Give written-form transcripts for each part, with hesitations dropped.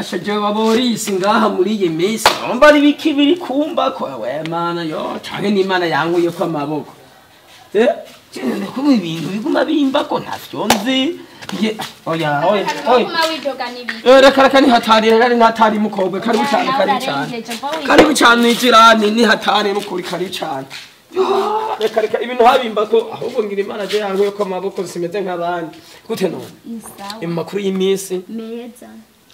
Asha jewe baborisi ngaha muri iyi minsi nomba ari biki biri kumba ko we mana yo canke n'Imana yankuye ko amaboko. Cyane kuba ibintu biguma bimba ko ntavyo nzi. Oya oya oya. Reka reka ni hatari reka ni hatari mukobwa karibu cyane karibu cyane. Karibu cyane ijirani ni hatari mukuri karibu cyane. Reka reka ibintu habimba ko ahubwo ngira Imana je yankuye ko amaboko simeze nk'abandi. Gute none? Imakuru y'iminsi meza.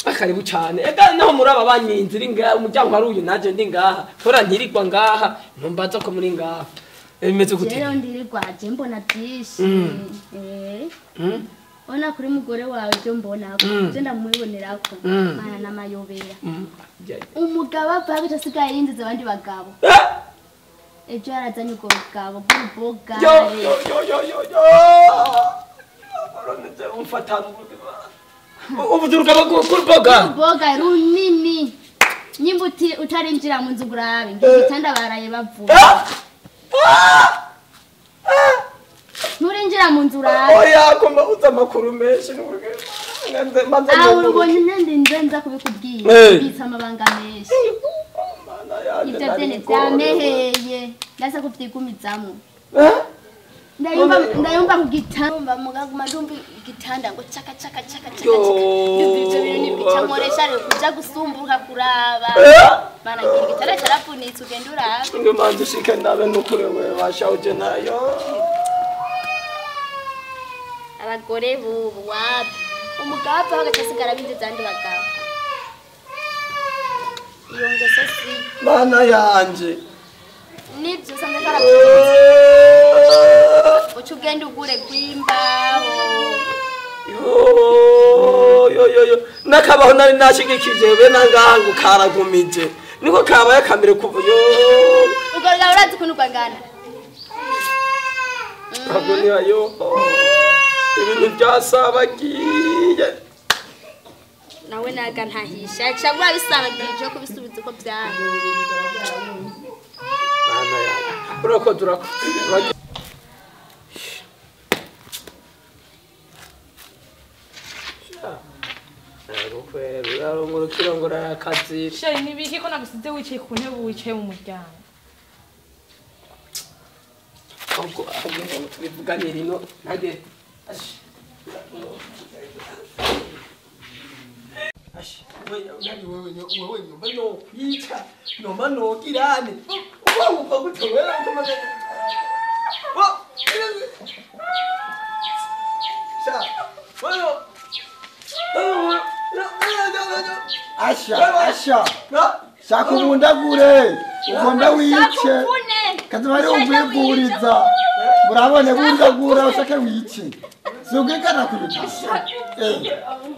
Karibu cyane. Ega naho muraba banyinzi ri ngaha umuryango ari uyu naje ndi ngaha. Kora ntirigwa ngaha ntumbaza ko muri ngaha. Bimeze gute? Rero ndirigwa je mbona byinshi. Ona kuri mugore wawe byo mbona ko je ndamwibonerako mana namayobera. Umugabo ava bitasigaye yinziza abandi bagabo. Ejo yarazanye ubwo bugabo bw'uruboga. Yo yo yo yo yo. Umfata ubuduruka bw'uruboga. Uruboga runini. Nyimba utarinjira mu nzu gurabe ngitanda baraye bavuga. Nurinjira mu nzu urabe. Oya komba uza amakuru menshi manza aho ubonye nende nza kubikubwira bitsa amabanga menshi. Ibyo byene byameheye ndasa kuvyigumizamo. Ndayumva kugitanda mugaguma ndumva igitanda ngo chaka chaka chaka chaka. Ibyo bintu nibicamworesha rero kuja gusumbuka kuraba. Bana ngira igitanda carafunitse ugenda urabe. Ngo manze shike ndabe nukure we bashauje nayo. Abagore bubu wapi umugabo bagacasigara binze zandi bagabo. Iyo ngeso si mana yanje. Nibyo usanze karafunitse. Uca ugenda ugure gwimbaho. Yo yo yo yo nakabaho nari nashigikije be nangaha ngo karagumije niko kabaye kamere kuva yo. Ubwo urazi ukuntu gwangana. Agoniya yo ibintu byasabagiye. Nawe naga ntahisha cyangwa bisabagije ko bisubiza uko byari. Mana yanjye urakoze urakoze. Sheri nibiki ko nagusize wicaye ku ntebe wicaye mu muryango. Ahubwo ahubwo tubivuganire ino nage. Wewe nyumba no kwica noma no kirane. Uba gute wewe ukomaze. Wa. Sha. Wewe. Asha, asha. Shaka umundagure, ugomba wice. Kazi bari umvuguriza. Murabone bundagura ushake wice. Zugekana kubita.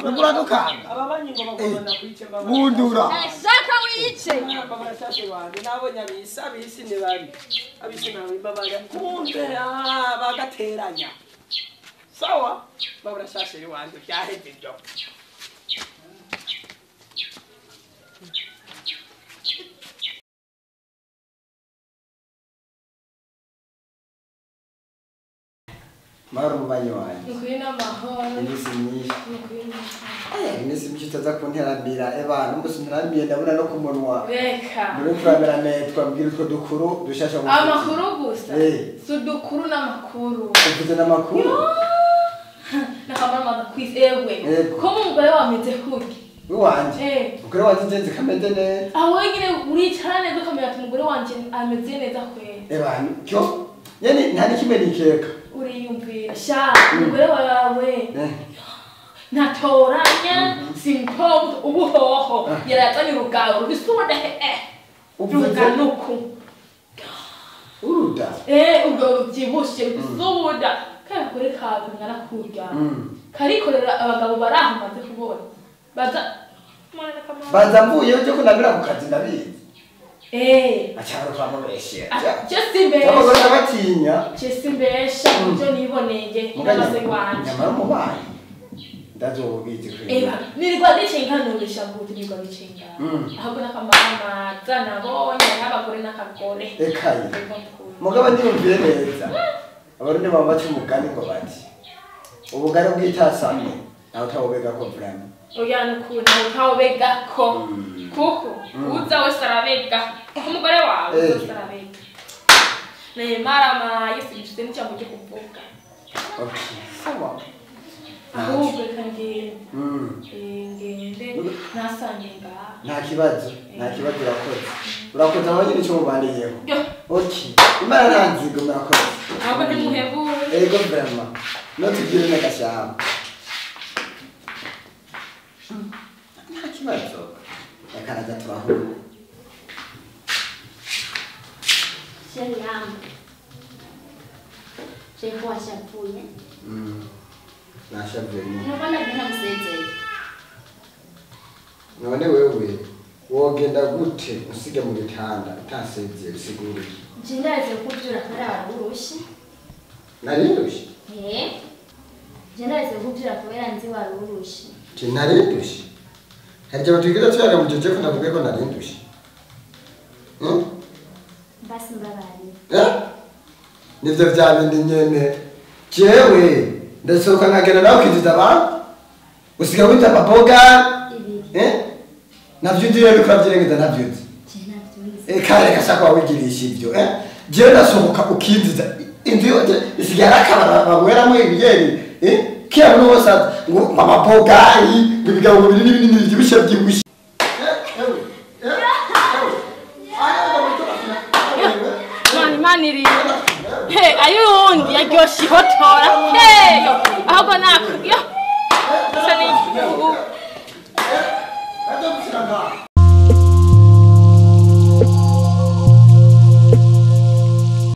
Nagura dukanga. Ababanyi ngo bagomba kwice mbaba. Bundura. Shaka wice. Babara shashe wanje nabonye abisa abisi ni babi. Abisi nawe babara. Kumbe bagateranya. Sawa? Babara shashe wanje byaheze ibyo. Mahoro mubanyi wanje. Nukuri n'amahoro. Iminsi myinshi. Nukuri n'amahoro. Iminsi myinshi utaza kunteramira. Eba n'umunsi nteramiye ndabona no ku munwa. Reka. Muri kuramera metwa mbwira utwo dukuru dushasha mu. Amakuru gusa. Si udukuru n'amakuru. Uvuze n'amakuru? Nakamara kwisi ewe. Ko umugore wameze kuki? Wanje. Umugore wanje nzenze kameze neza. Aho wenyine uricara neza ukamenya ati umugore wanje ameze neza kweli. Eba cyo nyene nta nikimwe nikeka. Uriyumvira sha umugore wawe ntatoranya simpo ubuhoho yarazanye urugabo rubisubone uruganuku uruda ubwo rubyibushe rubisubuda kagore kawe ngana kurya karikorera abagabo barahamaze kubona baza baza mvuye cyo kunamira ku kazi ndabizi acyaro kwamubeshera je simbesha abagore batinya je simbesha ibyo niboneye n'amaso wanje nyamara mubaye ndazobizi kwe nirirwa ndicenga nubesha ngo nirirwa ndicenga ahubwo nakamamaza nabonye n'abagore n'akagore ekaye mugabo ndiyumviye neza abarundi baba baca umugani ngo bati ubugari bw'itasamye Aho tawobega ko vraiment. Oya nukuntu utawobega ko. Kuko uza wese arabega. Umugore wawe wese arabega. Ne marama yesi ngifite n'ijambo ryo kuvuga. Okay. Sawa. Ahubwo reka ngende. Ngende nasange ngaha. Nta kibazo, nta kibazo urakoze. Urakoze aho nyine icyo mubaniyeho. Okay. Imana ntanzigo murakoze. Ahubwo ntimuhebure. Ego vraiment. No tugire n'agashyamba. Nta kibazo. Yakaraza turahura. Sheri yangu. Sheri washavuye. Nashavuye. Nubona ngena musezeye. None wewe wogenda gute usige mu gitanda utasezeye bisiguriye? Je ndaze kuvyura kubera warurushe. Narindushe? Eh. Je ndaze kuvyura kubera nzi warurushe. Je narindushe. Harya batwigira tuyaga mu jeje ko ndakubwiye ko narindushe. Basi mbabari. Eh? Nivyo vya bindi nyene. Jewe ndasohoka nkagenda nawe ukiziza abantu. Usiga wita papoga. Eh? Navyo ugiye bikora byirengeza ntavyuzi. Je navyuzi. Kare gashaka wawigirisha ivyo. Eh? Jewe ndasohoka ukinziza inzu yote isigara akabara bagweramo ibiyeri. Eh? Kila muntu wose ngo amapogayi ngo ibigabo bibiri n'ibinini byibushe byibushe. Maniri. Hey, ayundi yaryoshe ihotora. Hey, ahubwo nako. Yo. Sani.